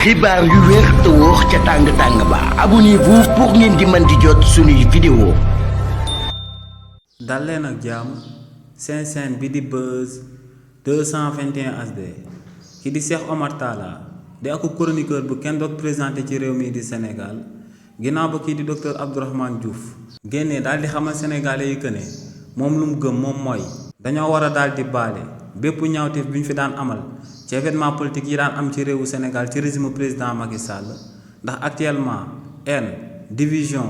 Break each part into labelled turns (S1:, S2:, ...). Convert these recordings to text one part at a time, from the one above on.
S1: xibaar yu wér te wóor ca tàng ba abonnez-vous pour ngeen di mën di jot suñuy vidéo.
S2: dal leen ak jàmm seen chaîne bi di Buzz 221 HD ki di Cheikh Omar Talla di ak chroniqueur bu kenn doot présenté ci réew mi di Sénégal ginnaaw ba kii di docteur Abdourahmane Diouf génnee daal di xamal sénégalais yi que ne moom lu mu gëm moom mooy dañoo war a daal di baale bépp ñaawteef bi ñu fi daan amal ci événement politique yi daan am ci réewu Sénégal ci régime président Macky Sall ndax actuellement haine division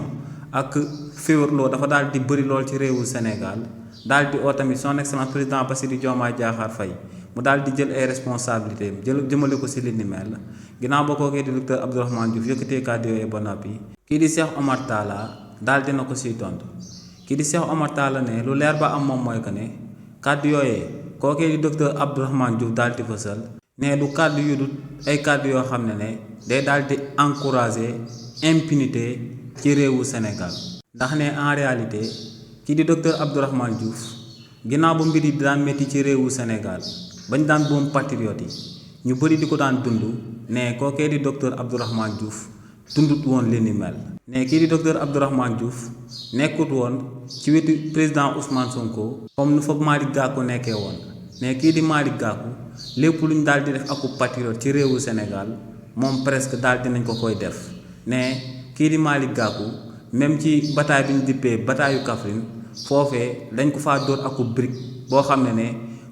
S2: ak féewaloo dafa daal di bëri lool ci réewu Sénégal daal di oo tamit son excellence président Bassirou Diomaye Diakhar Faye mu daal di jël ay responsabilités jëmale ko si li ni mel ginnaaw ba kookee di docteur Abdourahmane Diouf yëkkatee kàddu yooyu ba noppi kii di Cheikh Omar Talla daal dina ko siy tontu kii di Cheikh Omar Talla ne lu leer ba am moom mooy que ne kàddu yooyee kookee di docteur Abdourahmane Diouf daal di fësal ne du kàddu yu dul ay kàddu yoo xam ne day daal di encourager impunité ci réewu Sénégal ndax ne en réalité kii di docteur Abdourahmane Diouf ginnaaw ba mbir yi daan métti ci réewu Sénégal bañ daan boom patriote yi ñu bëri di ko daan dund ne kookee di docteur Abdourahmane Diouf dundut woon li ni mel ne kii di docteur Abdourahmane Diouf nekkut woon ci wetu président Ousmane Sonko comme nu fa Malick Gakou nekkee woon ne kii di Malick Gakou lépp lu ñu daal di def aku patriote ci réewu Sénégal moom presque daal dinañ ko koy def ne kii di Malick Gakou même ci bataille bi ñu dippee bataille Kaffrine foofee dañ ko faa dóor aku brique boo xam ne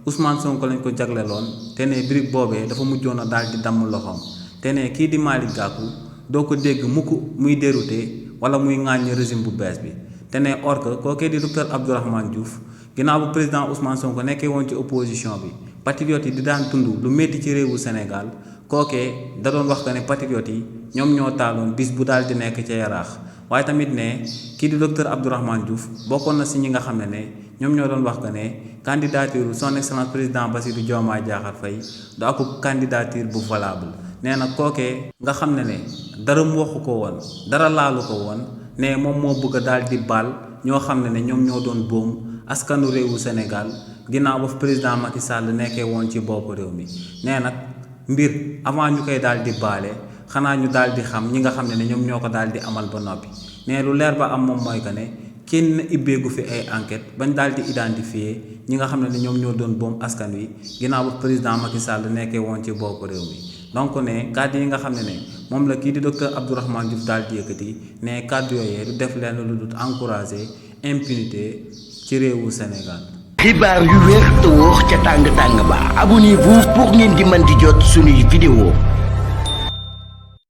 S2: Ousmane Sonko lañ ko jagleloon te ne brique boobee dafa mujjoon a daal di damm loxoom te ne kii di Malick Gakou doo ko dégg mukk muy dérouté wala muy ŋàññi régime bu bees bi te ne or que kookee di docteur Abdourahmane Diouf ginnaaw bu président Ousmane Sonko nekkee woon ci opposition bi patriotes yi di daan dund lu métti ci réewu Sénégal kookee da doon wax que ne patriotes yi ñoom ñoo taaloon bis bu daal di nekk ca Yaraax waaye tamit ne kii di docteur Abdourahmane Diouf bokkoon na si ñi nga xam ne ñoom ñoo doon wax que ne candidature son excellence président Bassirou Diomaye Diakhar Faye du ak candidature bu valable nee na kookee nga xam ne dara mu waxu ko woon dara laalu ko woon ne moom moo bëgg a daal di baal ñoo xam ne ñoom ñoo doon boom askanu réewu Sénégal ginnaaw ba président Macky Sall nekkee woon ci bopp réew mi nee nag mbir avant ñu koy daal di baale xanaa ñu daal di xam ñi nga xam ne ñoom ñoo ko daal di amal ba noppi ne lu leer ba am moom mooy que ne kenn ibbeegu fi ay enquête bañ daal di identifier ñi nga xam ne ñoom ñoo doon boom askan wi ginnaaw ba président Macky Sall nekkee woon ci bopp réew mi donc ne kàddu yi nga xam ne moom la kii di docteur Abdourahmane Diouf daal di yëkkati ne kàddu yooyee du def leen lu dul encourager impunité ci réewu Sénégal.
S1: xibaar yu wér te wóor ca tàng ba abonnez-vous pour ngeen di mën di jot suñuy vidéo.